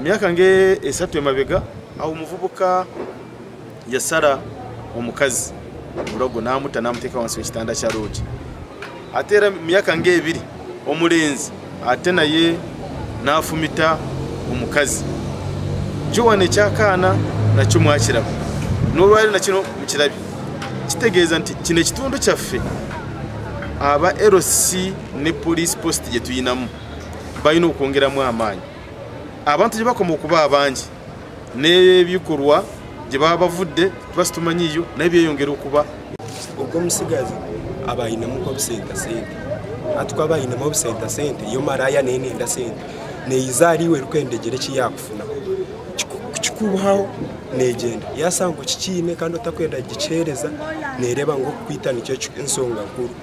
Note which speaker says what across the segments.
Speaker 1: Myaka nk'esatu emabega aho omuvubuka yasara omukazi omurogo namuta namuteeka ahansi y'ekitanda kya loogi. Ate era myaka nk'ebiri omulenzi ate naye nafumita omukazi. Joan eky'akaana nakyo mwakiraba n'orwaleero nakyo mukirabye. Kitegeeza nti kino ekitundu kyaffe aba LC ne police post gye twinamu balina okwongeramu amaanyi. Abantu gye bakoma okuba abangi n'ebikorwa gye baba bavudde tuba situmanyiiyo naye byeyongera okuba.
Speaker 2: Ogwo omutsigazi aba ainemu nk'obusenta sente. Hati ku aba ainemu obusenta sente, yo maraaya neyo neyenda sente. Neyiza ahari iwe erikwenda egire eki yaakufunaho. Ku kikubuhaho negyenda. Yaashanga okikiine kandi otakwenda kugikiheereza, neereeba ngu okukwita nikyo enshonga nkuru.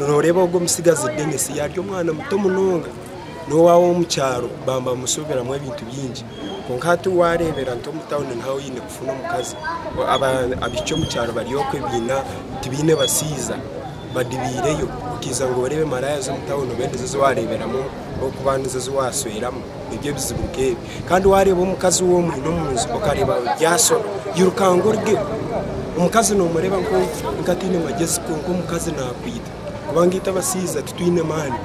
Speaker 2: Nooreeba ogwo omutsigazi Denis yaarya omwana muto munonga. N'owaaba ow'omu kyaro baba nibamushubiramu ebintu bingi. Kwonka hati waareebera nti omu tawuni niho oine kufuna omukazi. Abaishiki omu kyaro bari okwe tibaine bashaija badibiireyo. Okaija ngu oreebe maraaya z'omu tawuni obe nizo ezi waareeberamu ahabw'okuba nizo ezi waashweramu. Nibyo ebizibu nk'ebyo. Kandi waareeba omukazi ou omwine omu nju okareeba byashora, iruka ngu orugeho. Omukazi noomureeba nk'ataine magyezi kwonka omukazi naakwita. Kubanga itwe abashaija titwine maani.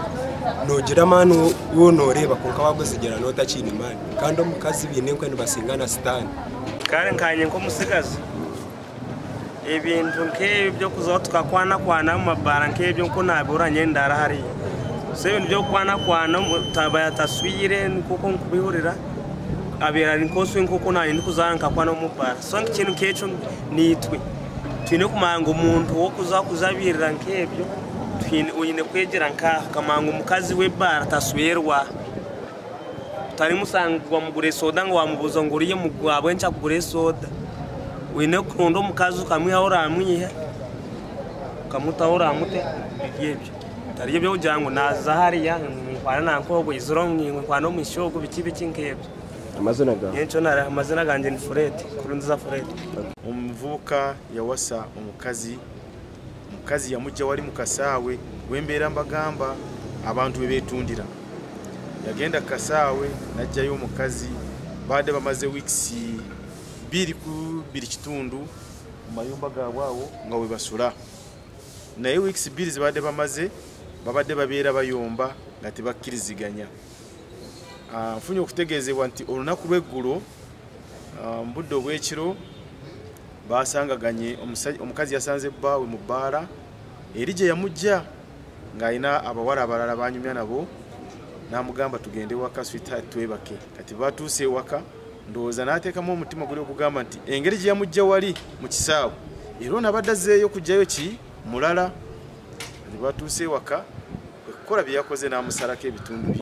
Speaker 2: Noogira amaani waaba nooreeba kwonka waaguzigira nooba otakiine maani. Kandi omukazi baine enkwe nibasinga na sitaane.
Speaker 3: Kare nkanye nk'omutsigazi, ebintu nk'ebi by'okuzaho tukakwanakwana omu mabaara nk'ebyo nk'oku naabihurira nyendaara hariya. So ebintu by'okukwanakwana ataswire nk'oku ndikubihurira abeire ari nk'oswire nk'oku naanye ndikuzaara nkakwana omu baara. So ekintu nk'ekyo naitwe twine kumanya ngu omuntu w'okuza kujabiirira nk'ebyo oine kwegyera nk'aha okamanya ngu omukazi w'ebaara taswerwa. Otarimusanga wamugurira esoda ngu wamubuuza ngu oriya ahabw'enki akugurira esoda. Oine kuronda omukazi okamwiha ahu oramwihe, okamuta ahu oramute biri ebyo. Bitari eby'okugira ngu naaza hariya nkwane na nk'ogwo eizire nkwane omwishiki ogu biki biki nk'ebyo.
Speaker 2: Amazina gaawe?
Speaker 3: Nyowe nikyo naareeba amazina gangye ni Fred, Nkurunziza Fred.
Speaker 1: Omuvubuka yawasa omukazi, omukazi yamugya wari mukasaawe wembeera mbagamba abantu bebetundira. Yagenda kukasaawe najjayo omukazi babadde bamaze weeks biri ku biri kitundu mumayumba gaabwe awo nga webasura. Naye weeks biri zibadde bamaze babadde babeera bayomba nga tibakkiriziganya. Nfunye okutegeezebwa nti olunaku lw'eggulo mu budde obw'ekiro baasangaganye omukazi yasanze bbaawe mu bbaala eri gye yamugya ng'alina abawala abalala banyumya nabo n'amugamba tugende waka sweetheart twebake. Kati batuuse ewaka ndowooza n'ateekamu omutima guli ogugamba nti engeri gye yamugya wali mu kisaawe era ono abadde azzeeyo kuggyayo ki mulala. Kati batuuse ewaka kwe kukola bye yakoze n'amusalako ebitundu bye.